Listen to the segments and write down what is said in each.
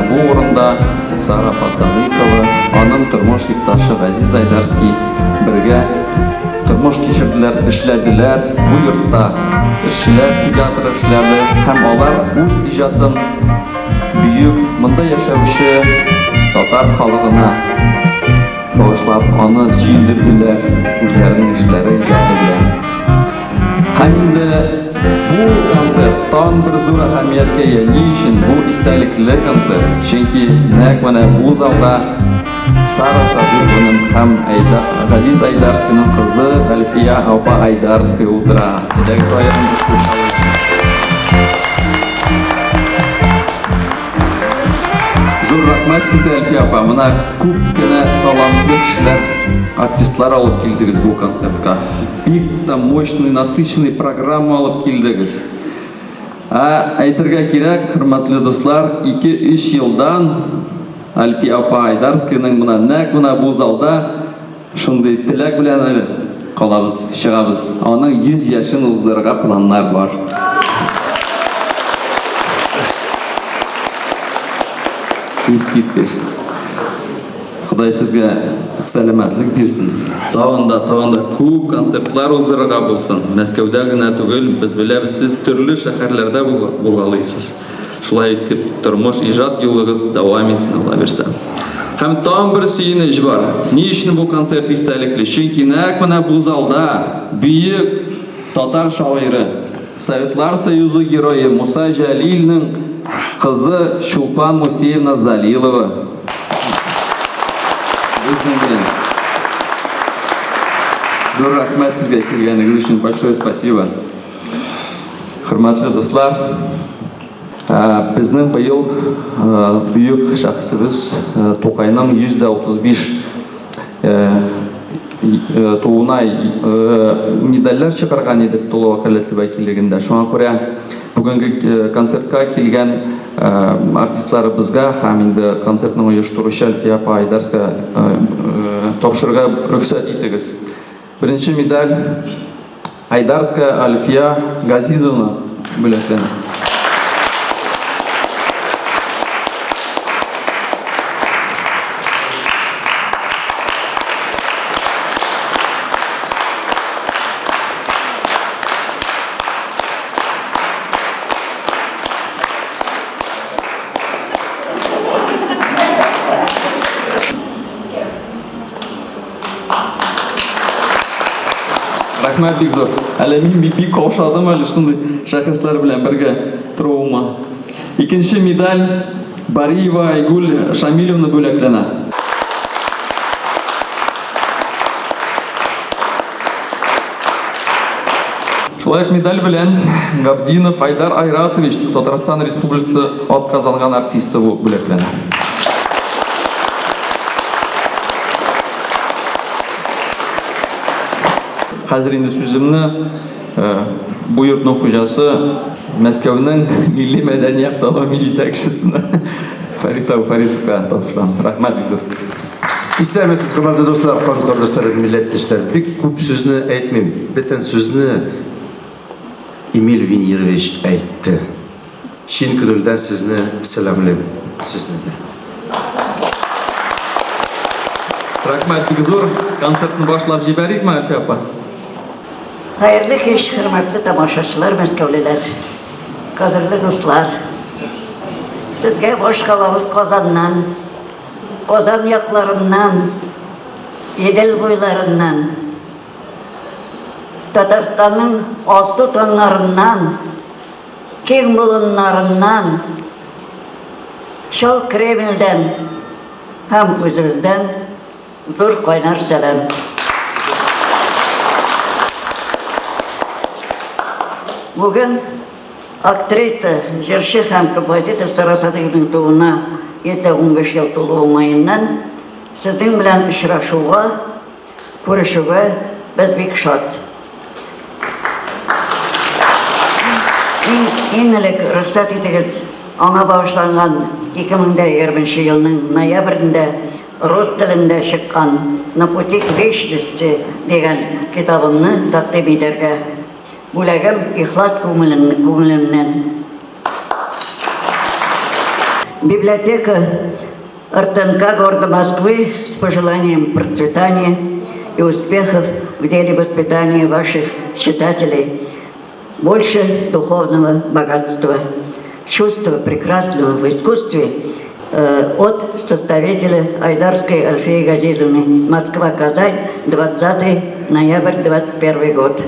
бу урында Сара апа Садыйкова, аның тормыш ипташы Газиз Айдарский бергә тормыш кичерделәр, эшләделәр. Бу йортта эшчеләр театры эшләде һәм алар үз иҗатын бөек монда яшәүче татар халыгына багышлап, аны сөендерделәр үзләренең эшләре, иҗаты белән. Һәм инде бу концерт тагын бер зур әһәмияткә ия. Ни өчен бу истәлекле концерт? Чөнки нәкъ менә бу залда Сара Садыйкованың һәм Айда, Газиз Айдарскийның кызы Әлфия апа Айдарская утыра. Әйдәгез аерым бер кул чабыйк. Зур рәхмәт сезгә, Әлфия апа. Менә күп кенә талантлы кешеләр, артистлар алып килдегез бу концертка. Бик тә мощный, насыщенный программа алып килдегез. Ә әйтергә кирәк, хөрмәтле дуслар, 2-3 елдан Әлфия апа Айдарскийның менә нәкъ менә бу залда Шундый теләк белән әле калабыз, чыгабыз. Аның 100 яшен уздырырга планнар бар. Искиткеч. Ходай сезгә сәламәтлек бирсен. Тагын да, тагын да күп концертлар уздырырга булсын. Мәскәүдә генә түгел, без беләбез, сез төрле шәһәрләрдә булгалыйсыз. Шулай итеп, тормыш, иҗат юлыгыз дәвам итсен, Алла бирсә. Һәм тагын бер сөенеч бар. Ни өчен бу концерт истәлекле? Чөнки нәкъ менә бу залда бөек татар шагыйре, Советлар Союзы герое Муса Җәлилнең кызы Чулпан Мусиевна Залилова безнең белән. Зур рәхмәт сезгә килгәнегез өчен, большое спасибо. Хөрмәтле дуслар, безнең быел бөек шәхесебез Тукайның 135 тууына медальләр чыгарган идек тулы вәкаләтле вәкиллегендә. Шуңа күрә бүгенге концертка килгән артистларыбызга һәм инде концертның оештыручы Әлфия апа Айдарская тапшырырга рөхсәт итегез. Беренче медаль Айдарская Альфия Газизовна бүләкләнә. Рәхмәт бик зур. Әле мин бик бик каушадым әле шундый шәхесләр белән бергә торуыма. Икенче медаль Бариева Айгүл Шамилевна бүләкләнә. Шулай ук медаль белән Габдинов Айдар Айратович, Татарстан Республикасы атказанган артисты булып бүләкләнә. Хәзер инде сүземне э, бу йортның хуҗасы Мәскәүнең милли мәдәни автономия җитәкчесенә Фәрит абый Фарисовка тапшырам. Рәхмәт бик зур. Исәнмесез, хөрмәтле дуслар, кан кардәшләрем, милләттәшләр. Бик күп сүзне әйтмим. Бөтен сүзне Эмиль Венерович әйтте. Чын күңелдән сезне сәламлим. Сезне дә. Рәхмәт бик зур. Концертны башлап җибәрикме, Әлфия апа? Хәерле кич, хөрмәтле тамашачылар, мәскәүлеләр, кадерле дуслар. Сезгә башкалабыз Казаннан, Казан якларыннан, Идел буйларыннан, Татарстанның алсу таңнарыннан, киң болыннарыннан, Чал Кремльдән һәм үзебездән зур кайнар сәлам. Бүген Актриса, җырчы һәм композитор Сара Садыйкованың тууына 115 ел тулу уңаеннан сезнең белән очрашуга, күрешүгә без бик шат. Иң, иң элек рөхсәт итегез, аңа багышланган 2020 елның ноябрендә рус телендә чыккан На пути к вечности дигән китабымны тәкъдим итәргә. Бүләгем ихлас күңелемнән. Библиотека РТНК города Москвы с пожеланием процветания и успехов в деле воспитания ваших читателей, больше духовного богатства, чувства прекрасного в искусстве э, от составителя Айдарской Альфии Газизовны. Москва, Казань, 20 ноябрь 21 год.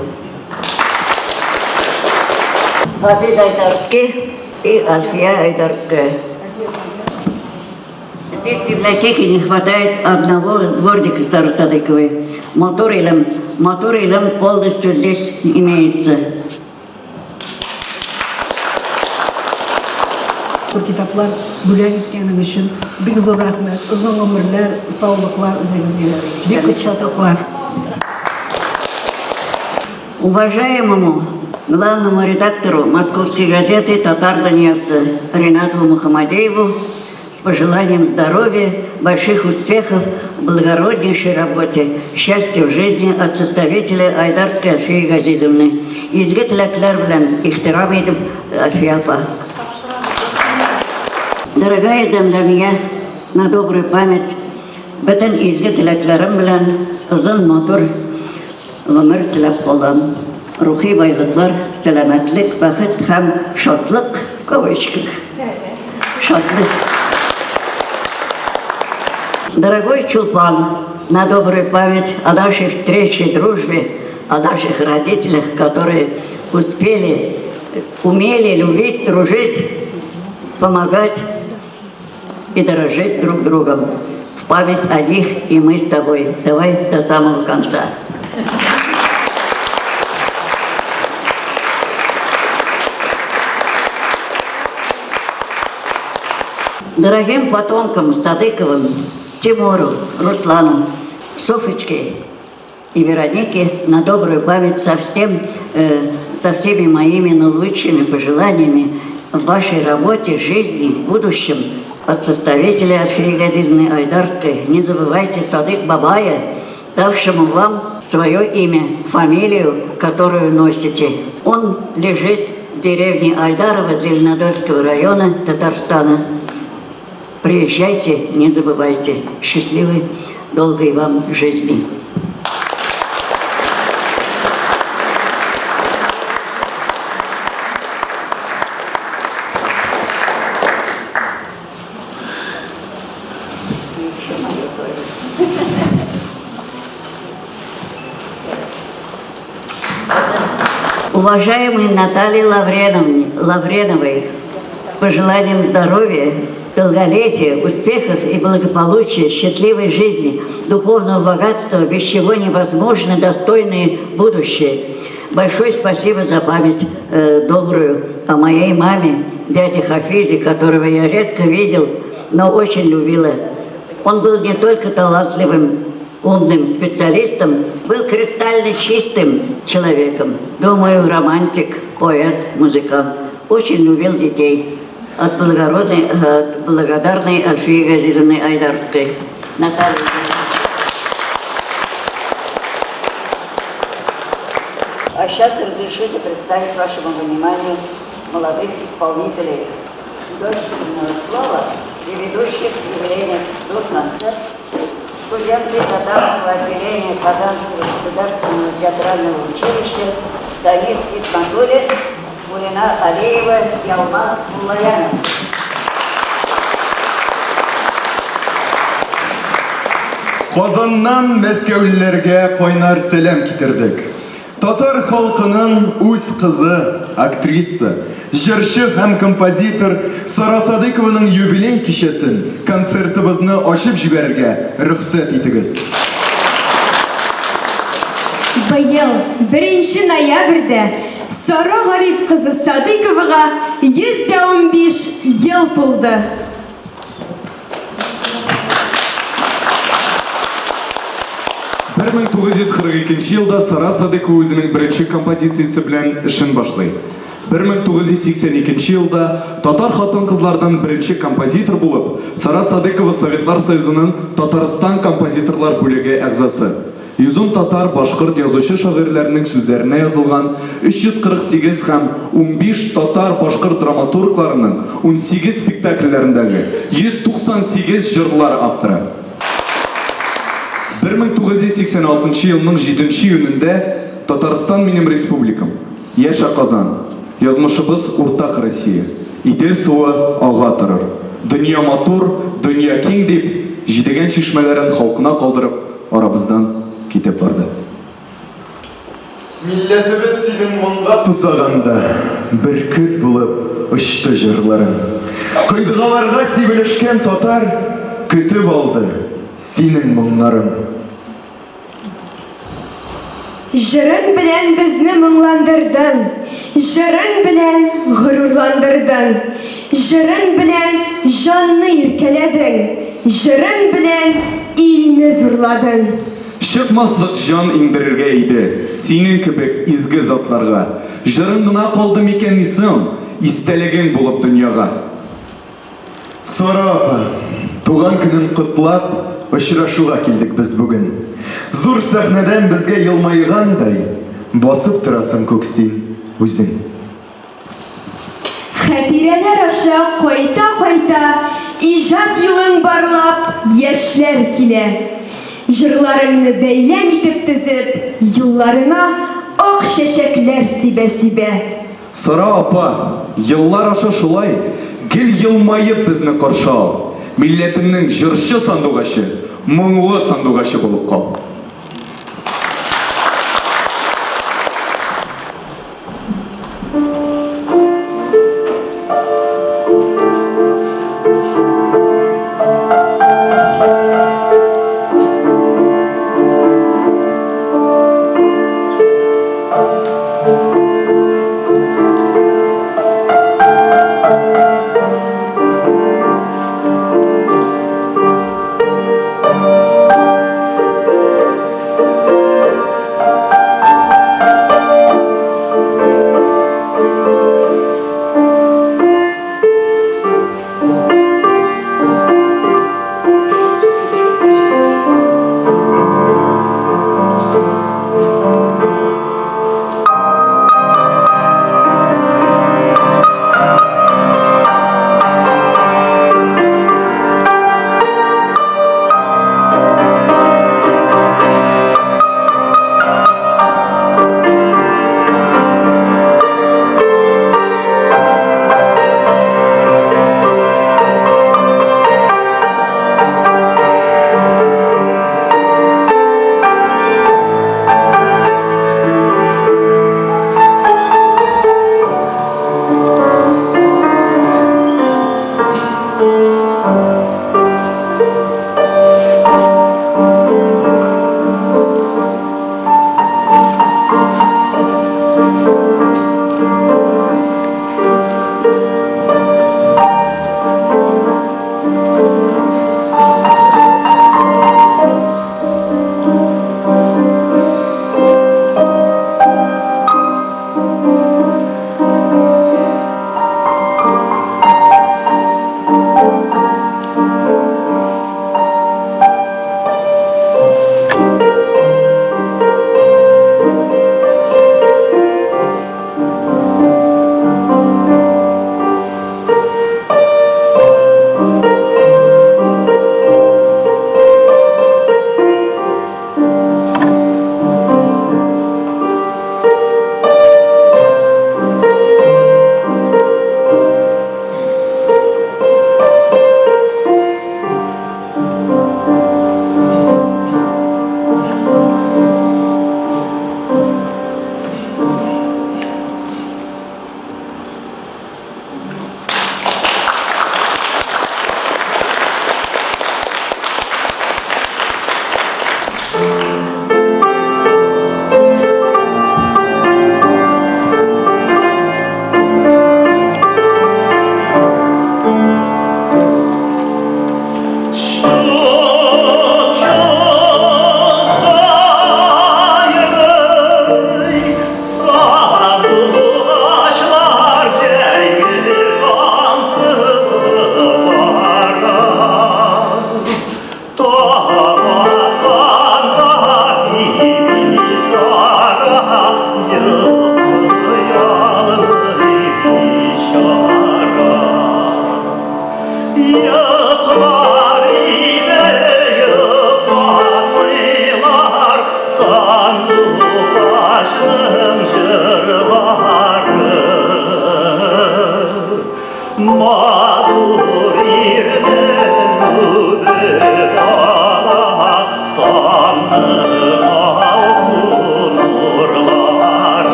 Хафиз Айдарский и Альфия Айдарская. Здесь в библиотеке не хватает одного сборника Сары Садыковой. Мотор Илем, Мотор Илем полностью здесь имеется. Бу китаплар бүләк иткәнең өчен бик зур рәхмәт. Озын гомерләр, саулыклар үзегезгә. Бик күп шатлыклар. Уважаемому главному редактору московской газеты «Татар Донеса» Ренату Мухамадееву с пожеланием здоровья, больших успехов в благороднейшей работе, счастья в жизни от составителя Айдарской Альфии Газизовны. Изге теләкләр белән ихтирам итеп, Альфия апа. Дорогая Замзамия, на добрую память, бөтен изге теләкләрем белән озын матур гомер теләп калам. Рухи байлыклар, сәламәтлек, бәхет һәм шатлык, в кавычках, шатлык. Дорогой Чулпан, на добрую память о нашей встрече, дружбе, о наших родителях, которые успели, умели любить, дружить, помогать и дорожить друг другом. В память о них и мы с тобой. Давай до самого конца. Дорогим потомкам Садыковым, Тимуру, Руслану, Софочке и Веронике на добрую память со, всем, э, со всеми моими наилучшими пожеланиями в вашей работе, жизни, в будущем. От составителя Альфии Газизовны Айдарской не забывайте Садык Бабая, давшему вам свое имя, фамилию, которую носите. Он лежит в деревне Айдарова Зеленодольского района Татарстана. Приезжайте, не забывайте. Счастливой, долгой вам жизни. Уважаемой Наталье Лавреновне, Лавреновой, с пожеланием здоровья, долголетия, успехов и благополучия, счастливой жизни, духовного богатства, без чего невозможно достойное будущее. Большое спасибо за память э, добрую о моей маме, дяде Хафизе, которого я редко видел, но очень любила. Он был не только талантливым, умным специалистом, был кристально чистым человеком. Думаю, романтик, поэт, музыкант. Очень любил детей. От благородной, от благодарной Альфии Газизовны Айдарской. Наталья. А сейчас разрешите представить вашему вниманию молодых исполнителей художественного слова и ведущих явления концерт студенты Татарского отделения Казанского государственного театрального училища Данис Исматуллин, Мулина Алиева и Алмаз Муллаянов. Казаннан мәскәүлеләргә кайнар сәлам китердек. Татар халкының үз кызы, актриса, җырчы һәм композитор Сара Садыйкованың юбилей кичәсен, концертыбызны ачып җибәрергә рөхсәт итегез. Быел беренче ноябрьдә Сара Гариф кызы Садыйковага 115 ел тулды. 1942 елда Сара Садыкова үзенең беренче композициясе белән эшен башлый. 1982 елда татар хатын-кызлардан беренче композитор булып, Сара Садыкова Советлар Союзының Татарстан композиторлар бүлеге әгъзасы. 110 татар, башкорт язучы-шагыйрьләренең сүзләренә язылган 348 һәм 15 татар, башкорт драматургларының 18 спектакльләрендәге 198 җырлар авторы. 1986 елның 7 июнендә Татарстан минем республикам, Яшә Казан, Язмышыбыз уртак Россия, Идел суы ага торыр, Дөнья матур, дөнья киң дип, Җидегән чишмәләрен халкына калдырып, арабыздан китеп барды. Милләтебез синең моңга сусаганда, Бөркет булып очты җырларың. Койдыгаларга сибелешкән татар Көтеп алды синең моңнарың. Җырың белән безне моңландырдың, Җырың белән горурландырдың, Җырың белән җанны иркәләдең, Җырың белән илне зурладың. Чыкмаслык җан иңдерергә иде Синең кебек изге затларга. Җырың гына калды микәнни соң, Истәлегең булып дөньяга? Сара апа, туган көнен котлап, очрашуга килдек без бүген. Зур сәхнәдән безгә елмайгандай, басып торасың күк син үзең. Хатирәләр аша кайта-кайта, иҗат юлын барлап, яшьләр килә. Җырларыңны бәйләм итеп тезеп, юлларыңа ак чәчәкләр сибә-сибә. Сара апа, еллар аша шулай гел елмаеп безне каршы ал. Милләтемнең җырчы сандугачы, моңлы сандугачы булып кал.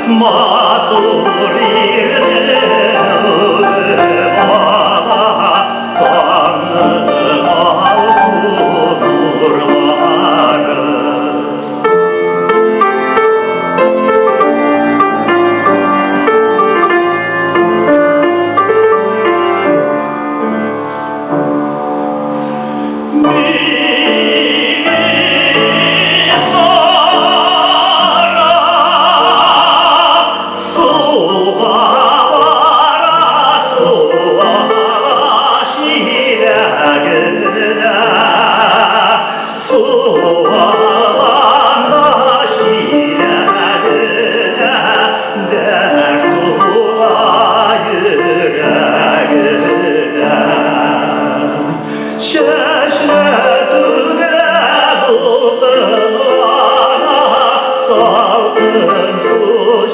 Матур ирне үбеп ала Таңның алсу нурлары. Чәчмә түгелә дулкынлана салкын су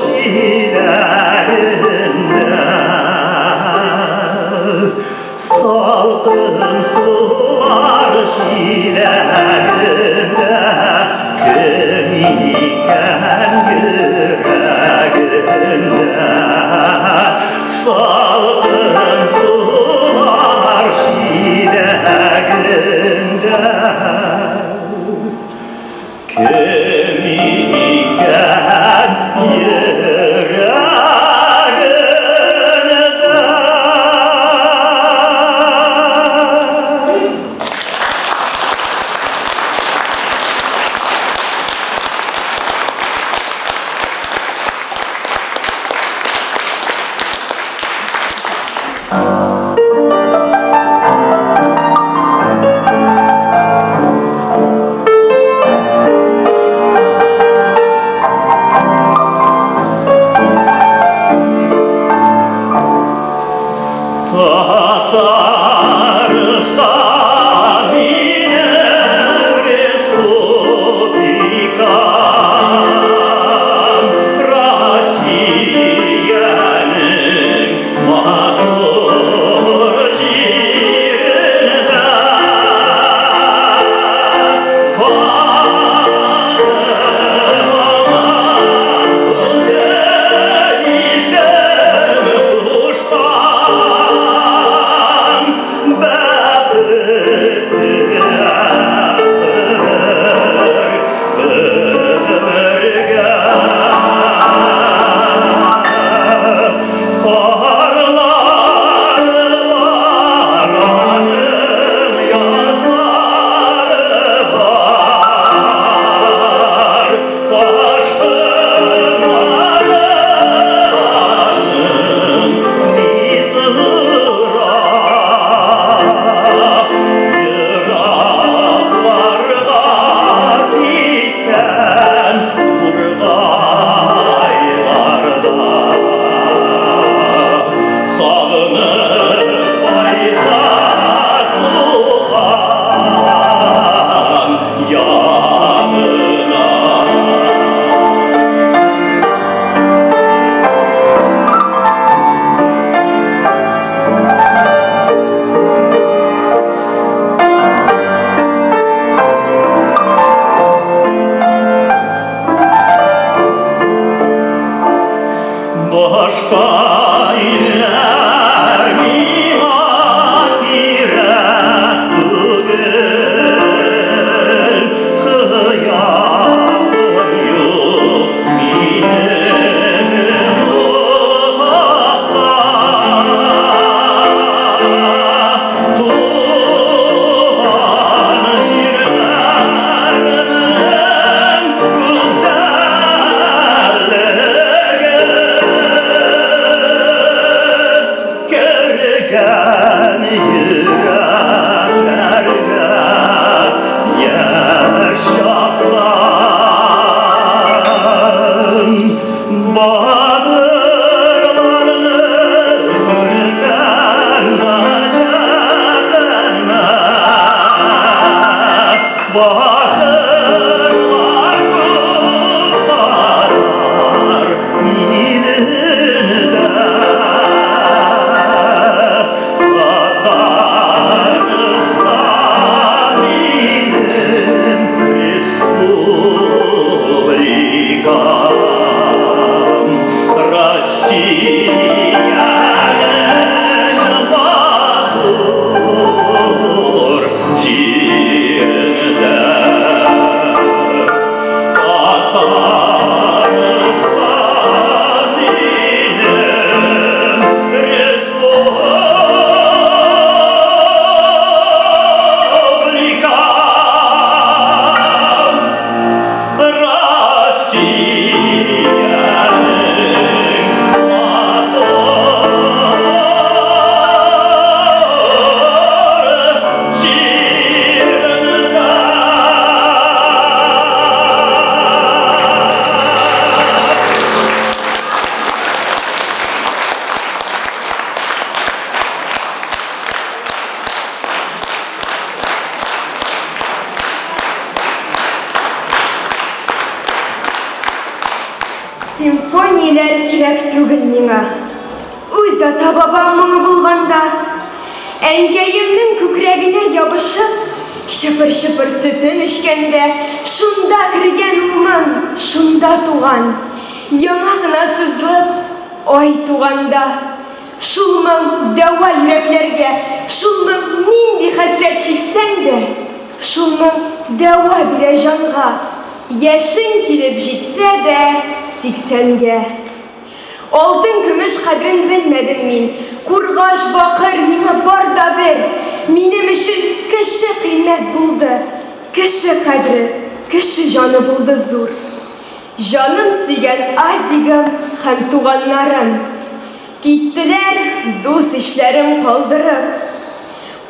чиләгендә. Салкын сулар чиләгендә кем икән йөрәгендә? Салкын сулар чиләгендә Кем икән йөрәгендә? Татарстан минем республикам, Россиянең матур җирендә. Халкым аңа үзе исем кушкан. Бәхетле гомергә. Карлары бар аның, язлары бар, ташкыннары аның ни тора. Еракларга киткән тургайлар да сагынып кайта туган ягына. Башка илләр миңа кирәк түгел, Хыялым юк минем бу хакта. Туган җирләрнең гүзәллеге. Симфонияләр кирәк түгел миңа. Үз ата-бабам моңы булганда, әнкәемнең күкрәгенә ябышып, чыпыр-чыпыр сөтен эчкәндә, шунда кергән ул моң, шунда туган. Яңа гына сызылып, ай туганда. Шул моң дәва йөрәкләргә, шул моң нинди хәсрәт чиксәң дә, шул моң дәва бирә җанга, яшең килеп җитсә дә сиксәнгә. Алтын-көмеш кадерен белмәдем мин, Кургаш, бакыр, миңа бар да бер. Минем өчен кеше кыйммәт булды, Кеше кадере, кеше җаны булды зур. Җаным сөйгән Азигым һәм туганнарым Киттеләр дус-ишләрем калдырып.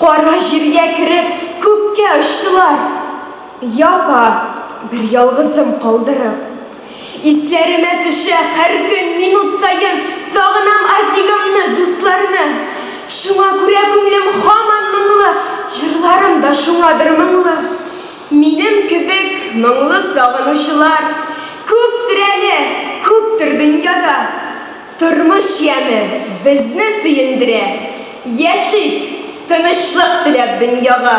Кара җиргә кереп, күккә очтылар, Япа бер ялгызым калдырып. Исләремә төшә һәр көн, минут саен Сагынам Азигымны, дусларны. Шуңа күрә күңелем һаман моңлы, Җырларым да шуңадыр моңлы. Минем кебек моңлы сагынучылар Күптер әле, күптер дөньяда. Тормыш яме безне сөендерә, Яшик, тынычлык теләп дөньяга.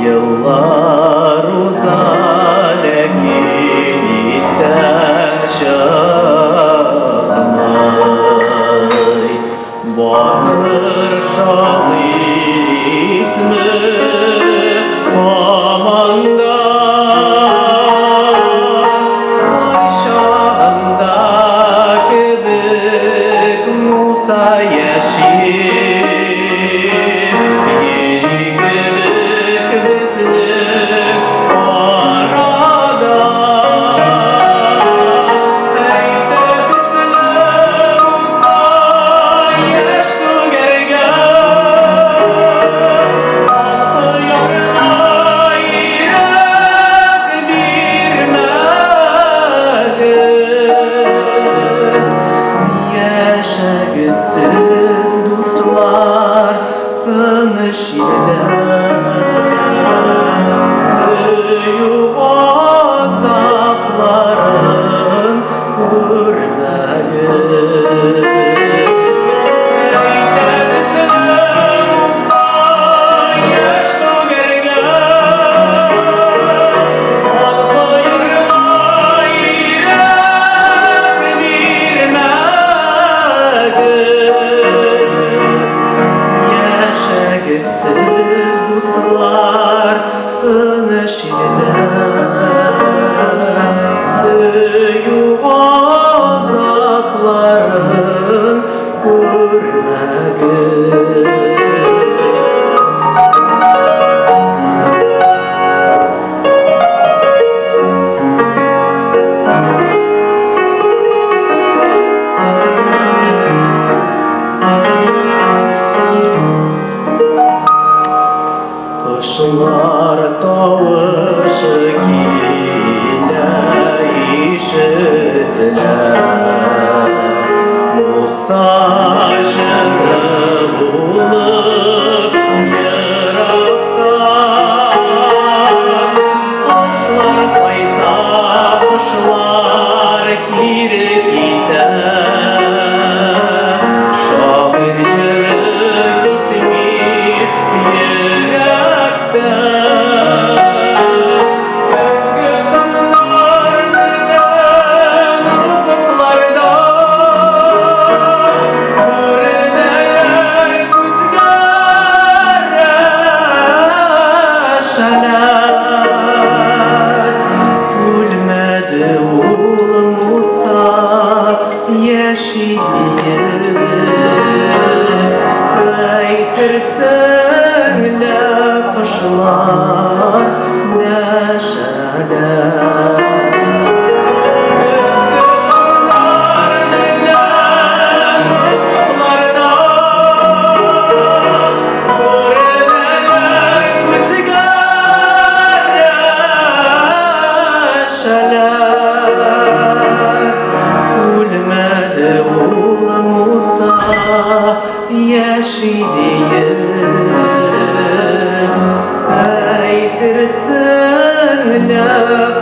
Еллар уза, ләкин истән чыкмый. Батыр шагыйрь исме һаман да. Кайчагында кебек Муса яши. Йөри кебек безнең арада. Әйтә төсле Муса яшь түгәргә. Кан коярга ирек бирмәгез. Яшәгез сез, дуслар, тыныч илдә. Сөю газапларын күрмәгез. Әйтә төсле Муса яшь түгәргә. Кан коярга ирек бирмәгез. Яшәгез сез, дуслар, тыныч илдә. Сөю газапларын күрмәгез. Кошлар тавышы килә, ишетелә. Муса җыры булып ерактан. Кошлар кайта, кошлар кире китә. Шагыйрь җыры китми йөрәктән. Көзге таңнар белән офыкларда күренәләр күзгә.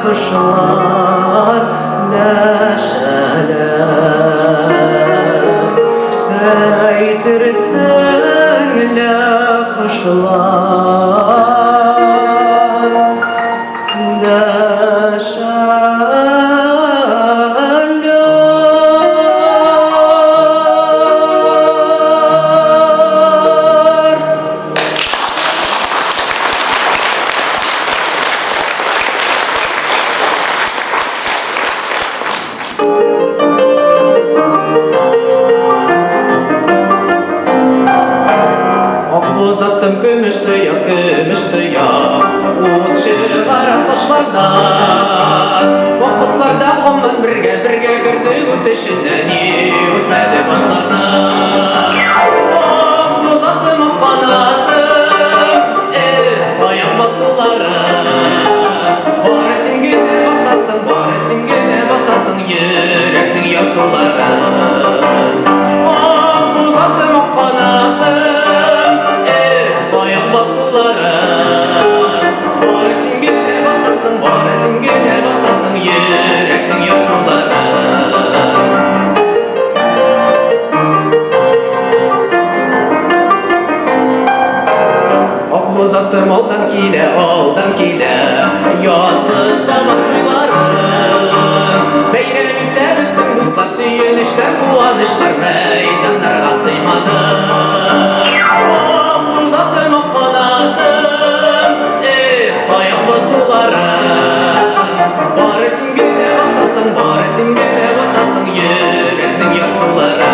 Кошлар дәшәләр. Әйтерсең лә кошлар дәшәләр. Акбуз аттым көмеш тояк, көмеш тояк, Ут чыгара ташлардан. Вакытларда һаман бергә, бергә кердек ут эченә, ни үтмәде башлардан. Акбуз атым, ак канатым, эх, аяк басулары. Бары син генә басасың, бары син генә басасың йөрәкнең ярсуларын. Акбуз атым, ак канатым, эх, аяк басулары. Бары син генә басасың, бары син генә басасың йөрәкнең ярсуларын. Акбуз атым алдан килә, алдан килә, язгы сабан туйлары. Бәйрәм итә безнең дуслар, сөенечләр, куанычлар мәйданнарга сыймады. Акбуз атым, ак канатым, эх, аяк басулары. Бары син генә басасың, бары син генә басасың йөрәкнең ярсуларын.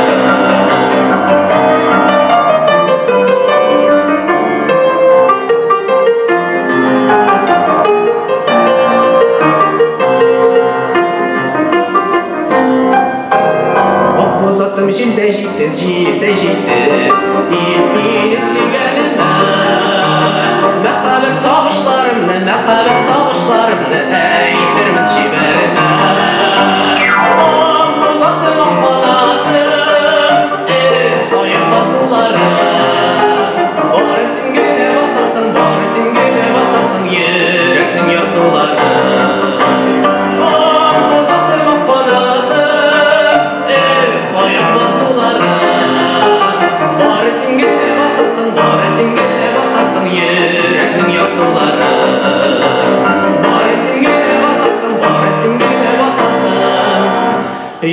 Акбуз атым җилдәй җитез, җилдәй җитез, Илт мине сөйгәнемә. Мәхәббәт сагышларымны, мәхәббәт сагышларымны әйтермен чибәремә. Акбуз атым, ак канатым, эх, аяк басулары. Бары син генә басасың, бары син генә басасың йөрәкнең ярсуларын. Акбуз атым, ак канатым, эх, аяк басулары. Бары син генә басасың, бары син генә басасың йөрәкнең ярсуларын. Бары син генә басасың, бары син генә басасың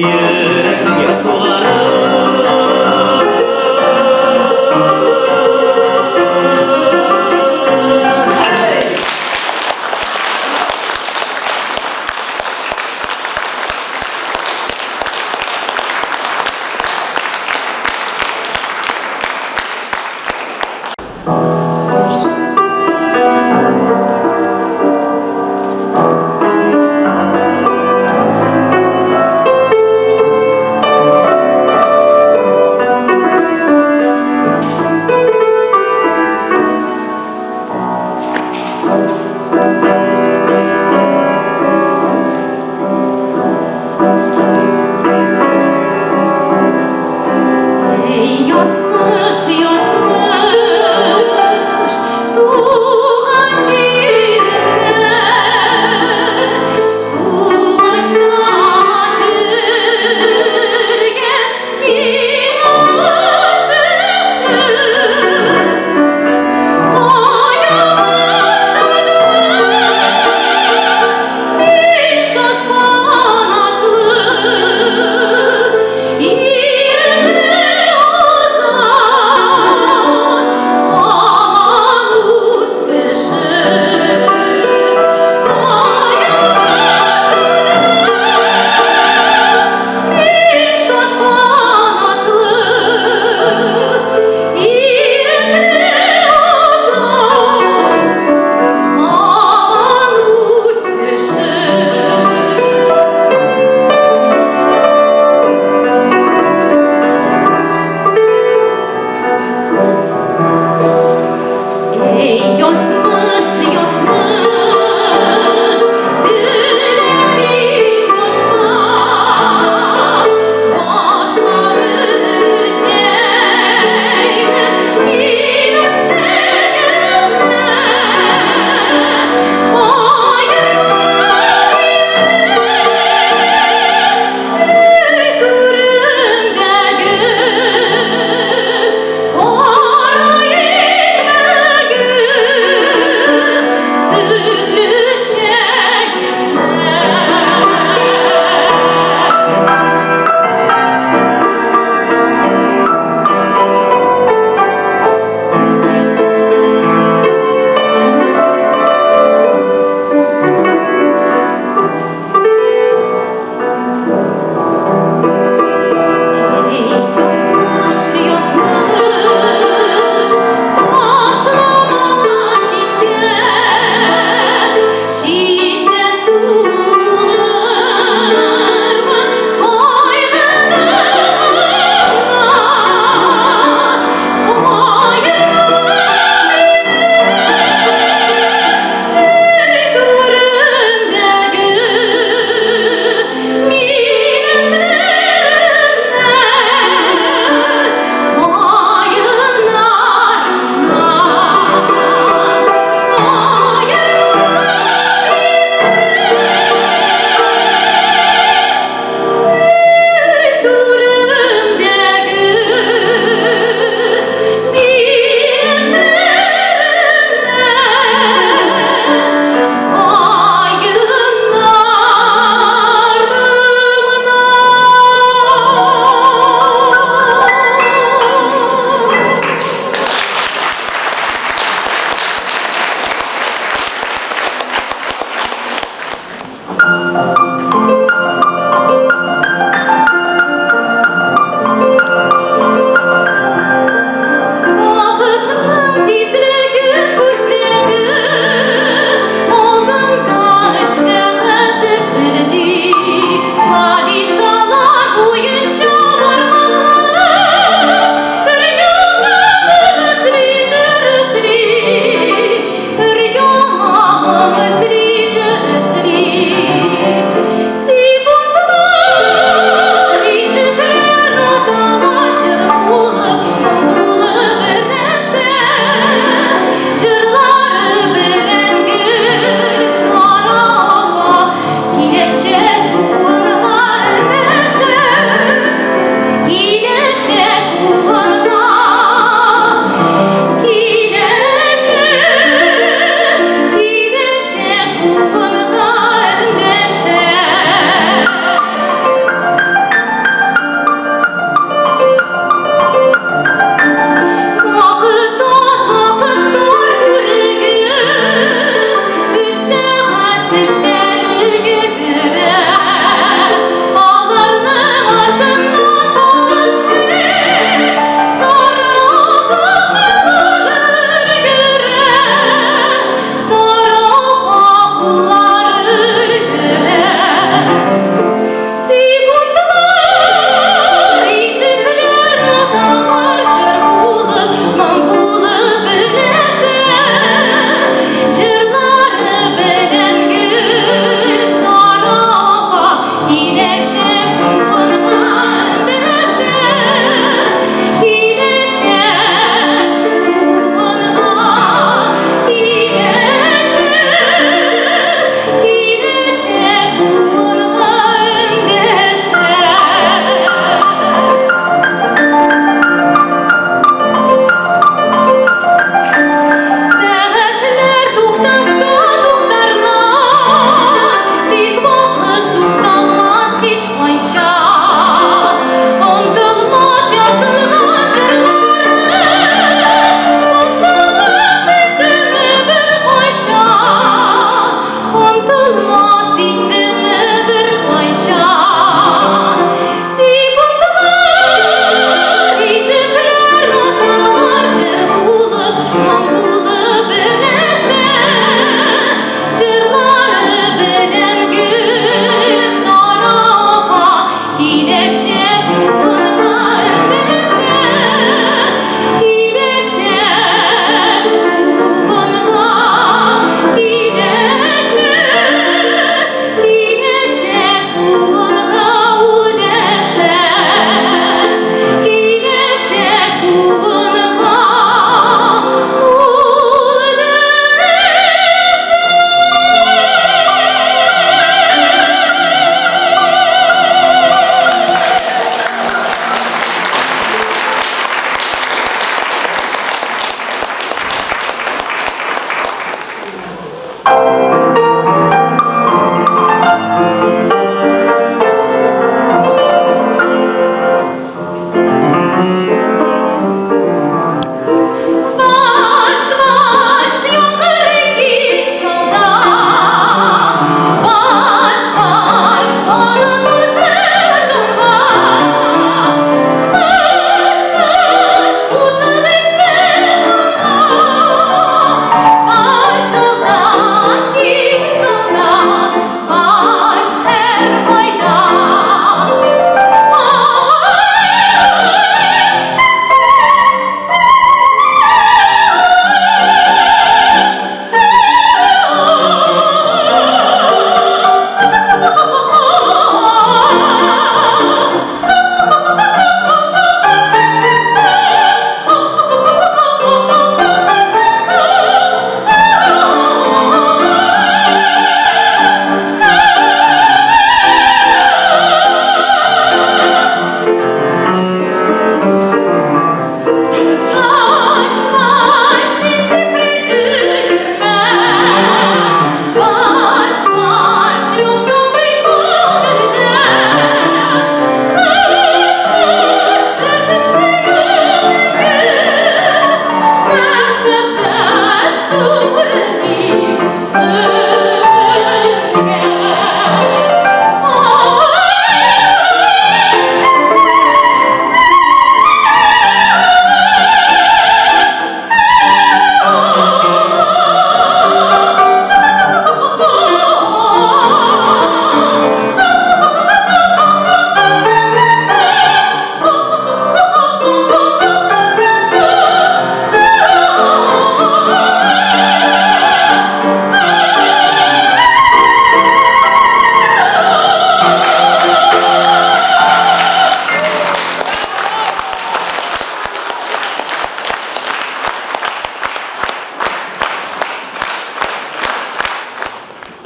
йөрәкнең ярсуларын. Hey! Эй, язмыш, язмыш, туган җиремдә, тумышта кергән миңа үз төсең. Кая барсам да, мин шат канатлы, ирекле азат, һаман үз кеше. Кая барсам да, мин шат канатлы, ирекле азат, һаман үз кеше. Эй, язмыш, язмыш, теләмим башка, башка бер җәйне мин үз җәемнән аермам.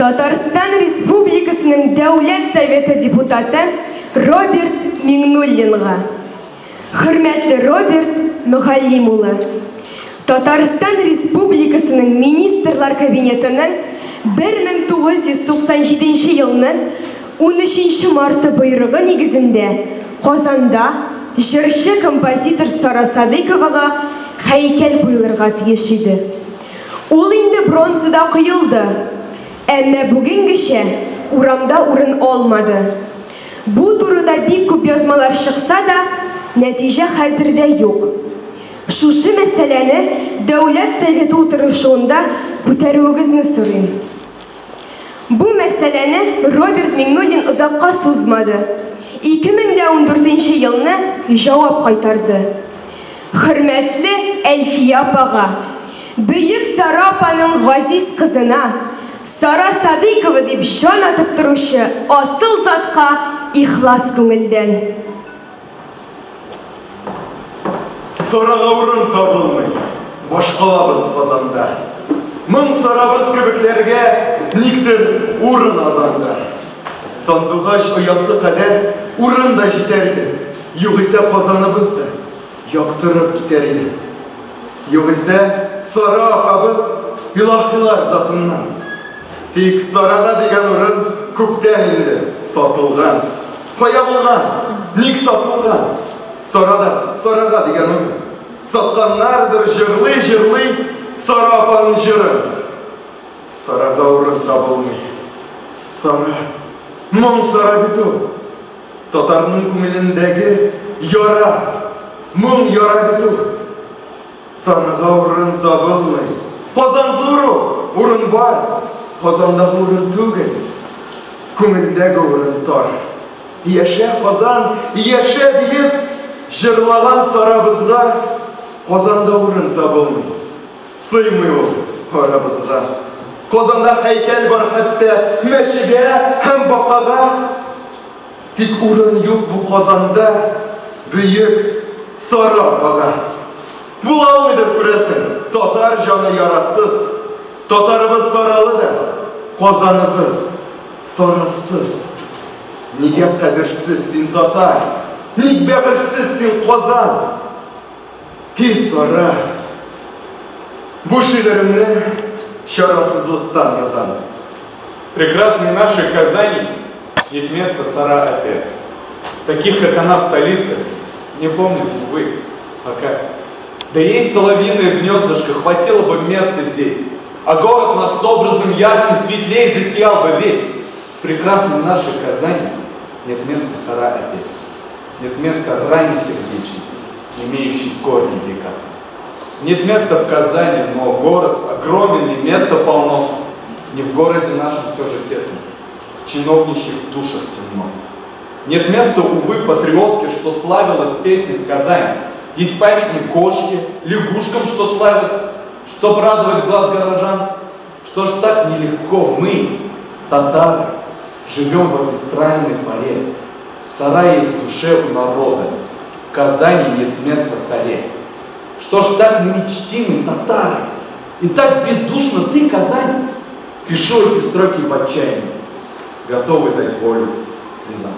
Татарстан Республикасының Дәүләт Советы депутаты Роберт Миңнуллинга. Хөрмәтле Роберт Мөгаллим улы! Татарстан Республикасының Министрлар Кабинетының 1997 елның 13 марты боерыгы нигезендә Казанда җырчы-композитор Сара Садыйковага һәйкәл куелырга тиеш иде. Ул инде бронзада коелды, әмма бүгенгечә урамда урын алмады. Бу турыда бик күп язмалар чыкса да, нәтиҗә хәзер дә юк. Шушы мәсьәләне Дәүләт Советы утырышуында күтәрүегезне сорыйм. Бу мәсьәләне Роберт Миңнуллин озакка сузмады, 2014 елны җавап кайтарды. Хөрмәтле Әлфия апага, бөек Сара апаның газиз кызына, Сара Садыйкова дип җан атып торучы асыл затка ихлас күңелдән. Сарага урын табылмый, башкалабыз Казанда. Моң Сарабыз кебекләргә никтер урын аз анда. Сандугач оясы кадәр урын да җитәр иде, югыйсә Казаныбыз да яктырып китәр иде. Югыйсә Сара апабыз илаһилар затыннан. Тик Сарага дигән урын күптән инде сатылган. Кая булган? Ник сатылган? Сарада, Сарага дигән урын. Сатканнардыр җырлый-җырлый Сара апаның җырын. Сарага урын табылмый. Сара, моң Сара бит ул. Татарның күңелендәге яра, моң яра бит ул. Сарага урын табылмый. Казан зур ул, урын бар. Казандагы урын түгел, күңелдәге урын тар. Яшә, Казан, яшә диеп җырлаган Сарабызга Казанда урын табылмый. Сыймый ул арабызга. Казанда һәйкәл бар хәтта мәчегә һәм бакага. Тик урын юк бу Казанда бөек Сара апага. Була алмыйдыр, күрәсең, татар җаны ярасыз. Татарыбыз саралы да, Казаныбыз сарасыз. Нигә кадерсез син, татар? Ник бәгырьсез син, Казан? Һи, Сара! Бу шигыремне чарасызлыктан язам. В прекрасной нашей Казани нет места Сара Апе. Таких, как она в столице, не помнят, увы, пока. Да есть соловьиное гнездышко, хватило бы места здесь. А город наш с образом ярким светлей засиял бы весь. В прекрасной нашей Казани нет места Сара Апе. Нет места ране сердечной, имеющей корни в веках. Нет места в Казани, но город огромен и места полно. Не в городе нашем все же тесно, в чиновничьих душах темно. Нет места, увы, патриотке, что славила в песнях Казань. Есть памятник кошке, лягушкам, что славят, чтоб радовать глаз горожан. Что ж так нелегко мы, татары, живем в этой странной поре. Сарай есть в душе у народа, в Казани нет места соре. Что ж так мы нечтимы, татары, и так бездушно ты, Казань? Пишу эти строки в отчаянии, готовый дать волю слезам.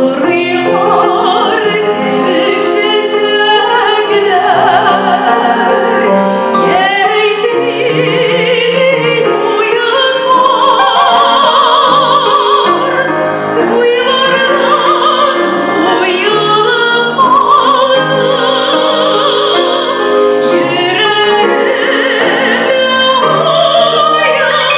Сукырыйлар кебек чәчәкләр. Әйт, нинди уеннар, Уйлардан уелып калдым. Йөрәгемдә уеннар.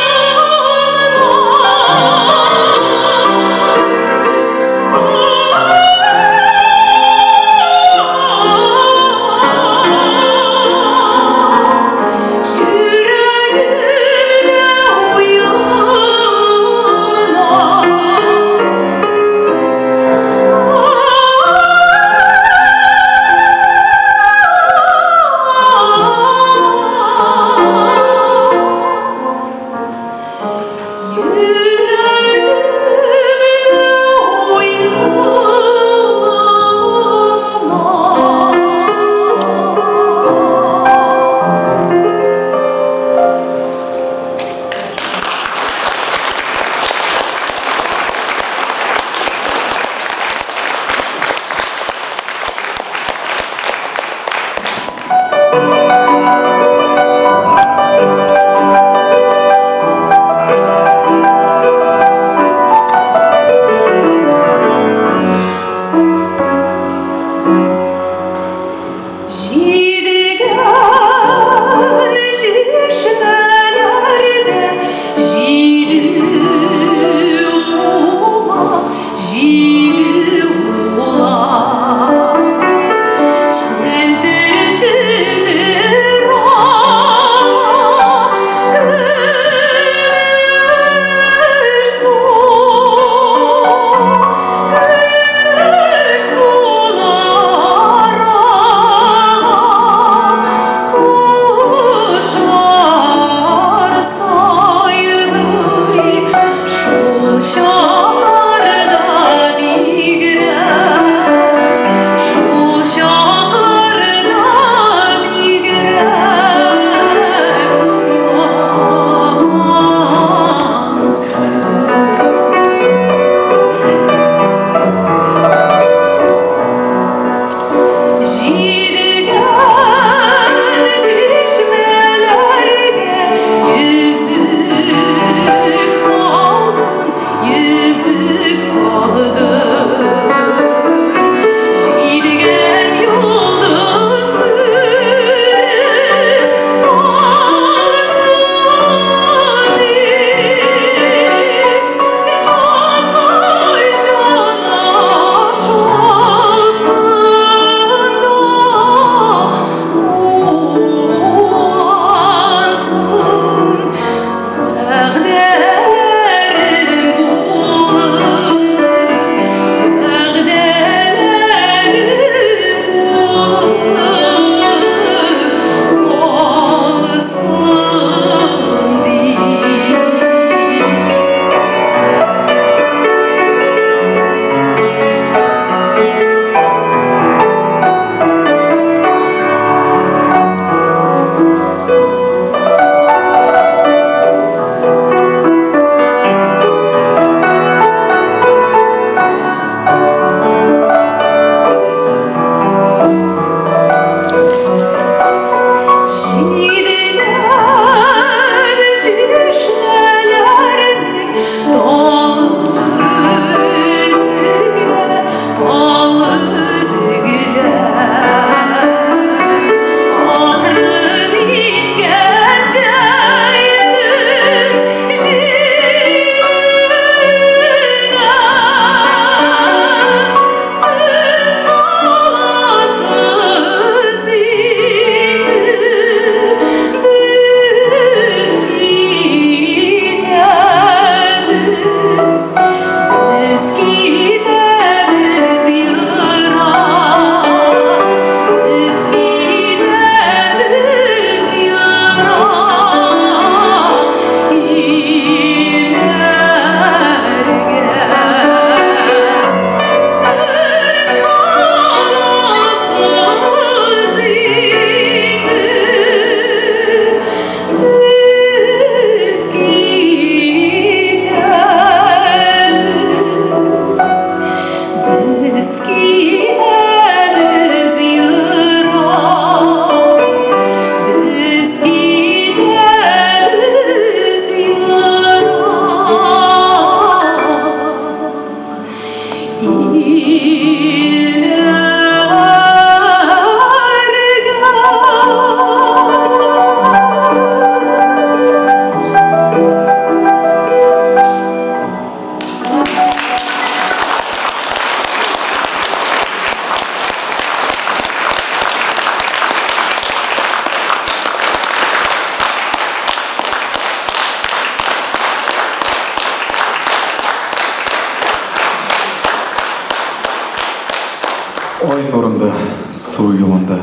Ай нурында, су юлында,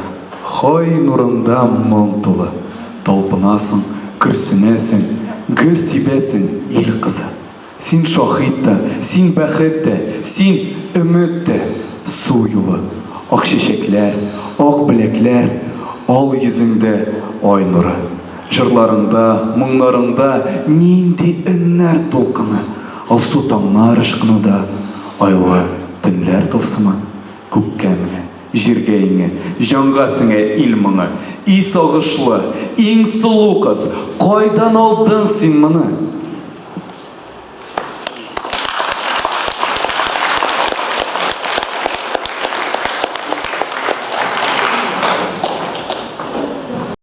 Хай нурында моң тулы. Талпынасың, көрсенәсең, Гөл сибәсең, ил кызы. Син шаһит та, син бәхет тә, Син өмет тә, су юлы. Ак чәчәкләр, ак беләкләр, Ал йөзеңдә ай нуры. Җырларыңда, моңнарыңда Нинди өннәр дулкыны. Алсу таңнар ышкынуда, Айлы төннәр тылсымы. Күккә менә, җиргә иңә, Җанга сеңә ил моңы. И сагышлы, иң сылу кыз, Кайдан алдың син моны?